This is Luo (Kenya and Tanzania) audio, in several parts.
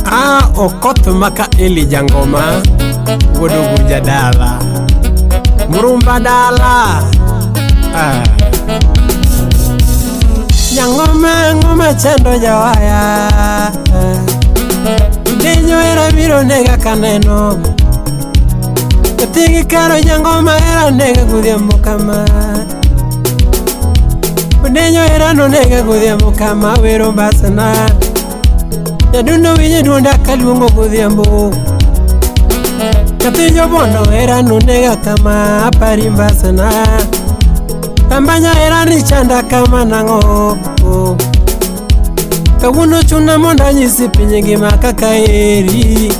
Ah, Okoth maka Eli Jangoma wuod Oguja dala Murumba dala ah. Jangoma ngoma chando jawaya Denyo era biro nega kaneno Nyathigi karo jangoma era nega godhiambo kama Denyo era no nega godhiambo kama wero mbasana Nyadundo winjo duonda kaluongo godhiambo Nyathi jobondo era nonega kama apari mbasana Tambanya era ni chanda kama nang'o Kawuono chuna mondo anyisi piny ngima kaka eri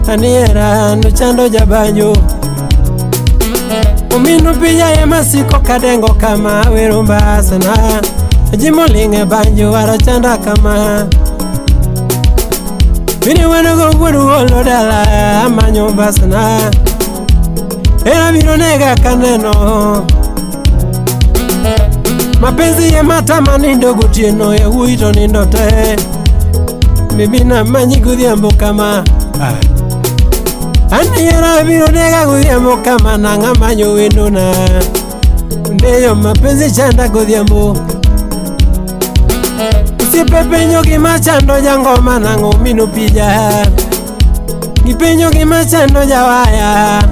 Ani era nochando jabanjo Omino pija ema siko kadengo kama wero mbasana Ji moling' e banjo arachanda kama Mine wanogo wuod olo dala amanyo mbasana Era biro nega kaneno Mapenzi ema tama nindo gotieno yawuoyi to nindo te Bibi namanyi godhiambo kama ah. An hera biro nega godhiambo kama nang'a manyo wendona Ndeyo mapenzi chanda godhiambo Osiepe penjo gima chando jangoma nang'o mino pija Gipenjo gima chando jawaya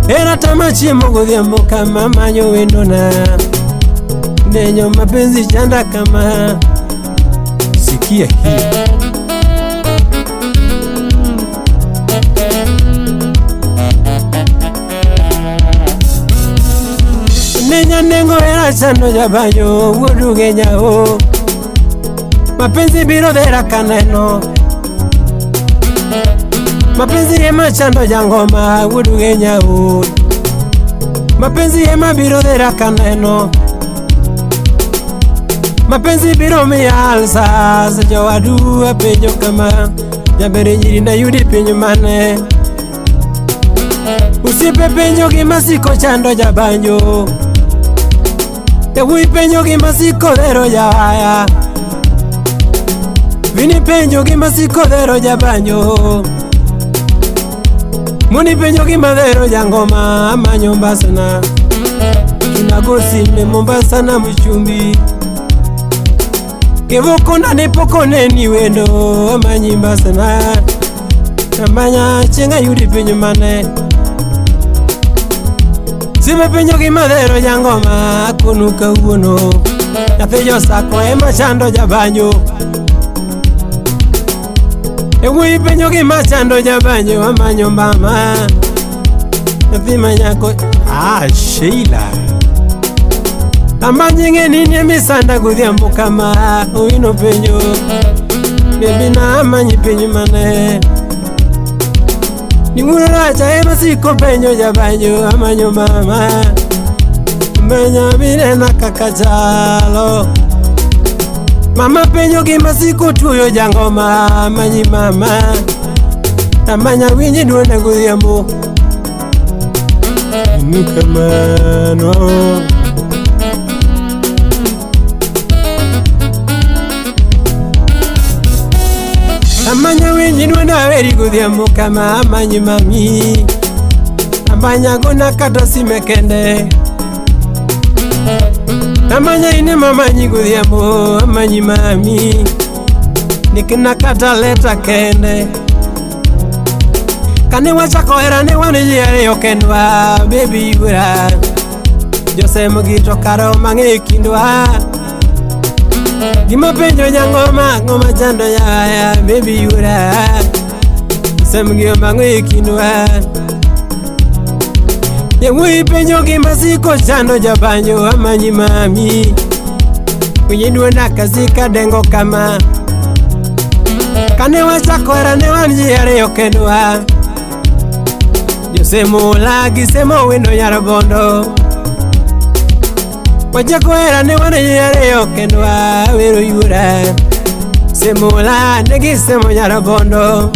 Era tama chiemo godhiambo kama manyo wendona Ndenyo mapenzi chanda kama Sikia hii. Nenya nengo era chando jabanyo wuoduge nyao Mapenzi biro dhera kaneno Mapenzi ema chando jangoma wuoduge nyao Mapenzi ema biro dhera kaneno Mapenzi biro miya ulcers jowadu apenjo kama Jaber nyiri nayudi piny mane Osiepe penjo gima siko chando jabanjo Yawuoyi penjo gima siko dhero jawaya Vini penjo gima siko dhero jabanjo Moni penjo gima dhero jangoma amanyo mbasana Tunago sime Mombasa na Mchumbi Kevokona ne pok oneni wendo amanyi mbasana Amanya chieng' ayudi piny mane Sime penjo gima dhero jangoma akonu kawuono Nyathi josako ema chando jabanjo Yawuoyi penjo gima chando jabanjo amanyo mbama Nyathi manyako Ah, Sheila. Amanyi ng'e ni nie misanda godhiambo kama Owino penjo Bebi na amanyi piny mane Ning'uro racha ema siko penjo jabanjo amanyo mama Manya minena kaka chalo Mama penjo gima siko tuoyo jangoma amanyi mama Amanya winji duonda godhiambo Inu kamano. Amanya winji duonda weri godhiambo kama amanyi mami Amanya gona kata sime kende Amanya ine mamanyi godhiambo amanyi mami Nikina kata leta kende Kane wachako hera ne wan ji ariyo kendwa baby yuora Josemo gi to kare omang'e e kindwa Gima penjo jangoma ng'oma chando yaya baby yuora Josemo gi omang'e e kindwa Yawuoyi penjo gima siko chando jabanjo amanyi mami Winji duonda kasika dengo kama Kane wachako hera ne wan ji ariyo kendwa Josemola gisemo wendo nyar bondo Wachako hera ne wan ji ariyo kendwa wero yuora Semola ne gisemo nyar bondo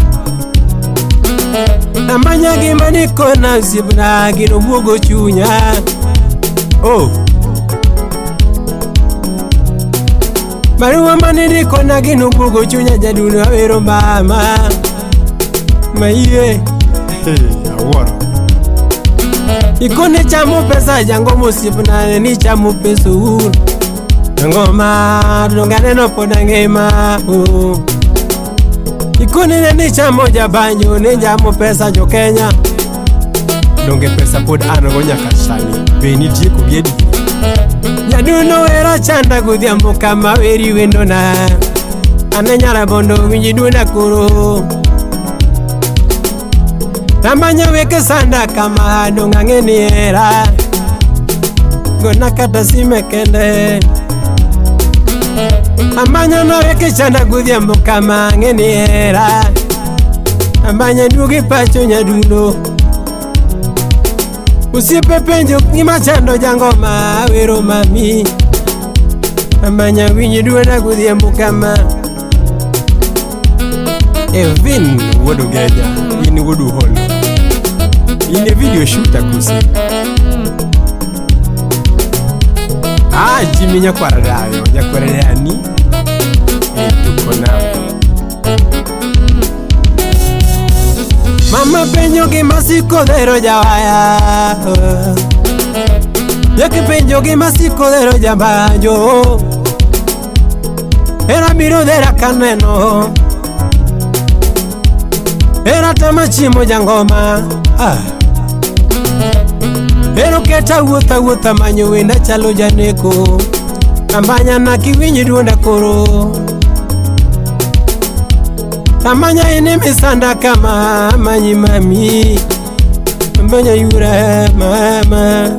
Amanya gima nikona osiepna gino buogo chunya. Oh, Barua mane ndikona gino buogo chunya jaduno awero mama. Maiye. Hey, awuoro. Ikone chamo pesa jangoma osiepna ni chamo pesa Uhuru. Jangoma donge aneno pod angima. Oh. Ikone ne ni chamo jabanjo ne chamo pesa jo Kenya. Donge pesa pod an go nyaka sani. Be nitie kogi adieri? Nyaduno wera chanda godhiambo kama weri wendona. Ane nyara bondo winji duonda koro. Tamanya weke sanda kama dong ang'e ni hera. Gona kata sime kende. Amanya na weke chanda godhiambo kama ang'e ni hera. Amanya duogi pacho nyadundo. Osiepe penjo gima chando jangoma awero mami. Amanya winji duonda godhiambo kama. Evin wuod Ugenya, in wuod Uholo. In e video shooter kose? Ah, Jimmy nyakwar dayo, nyakwar dani. E tuko nawe. Mama penjo gima siko dhero jawaya. Yaki penjo gima siko dhero jabanjo. Era biro dhera kaneno. Era tama chiemo jangoma. Ah, Ero keta wuotha wuotha manyo wenda chalo janeko. Ambanya na kiwinji duonda koro. Amanya ine misanda kama amanyi mami. Ambanya yura mama.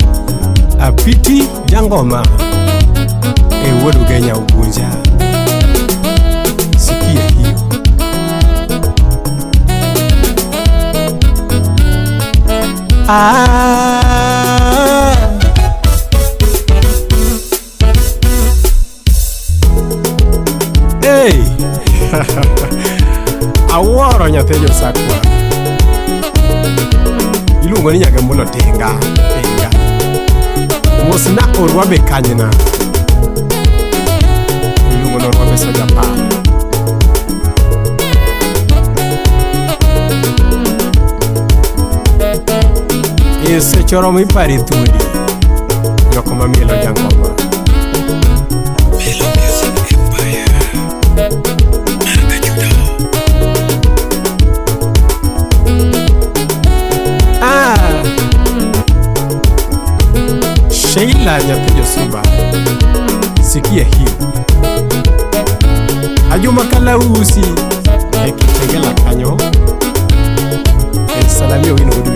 Apiti jangoma. E wuod Ugenya Ugunja. Sikia hiyo. Ah. Hey! Awuoro nyathi Josakwa. Iluongo ni Nyagamulo Tinga. Tinga. Mosna Orwabe kanyna. Iluongo ni Orwabe Soja Par. E seche oromo ipare thuondi. Jok mamielo jangoma. Melo Music Empire. Maraka Judo. Ah. Sheila nyathi Josuba. Sikia hiyo. Ajuma Kalausi e Kitengela kanyo. E salamia wino wuod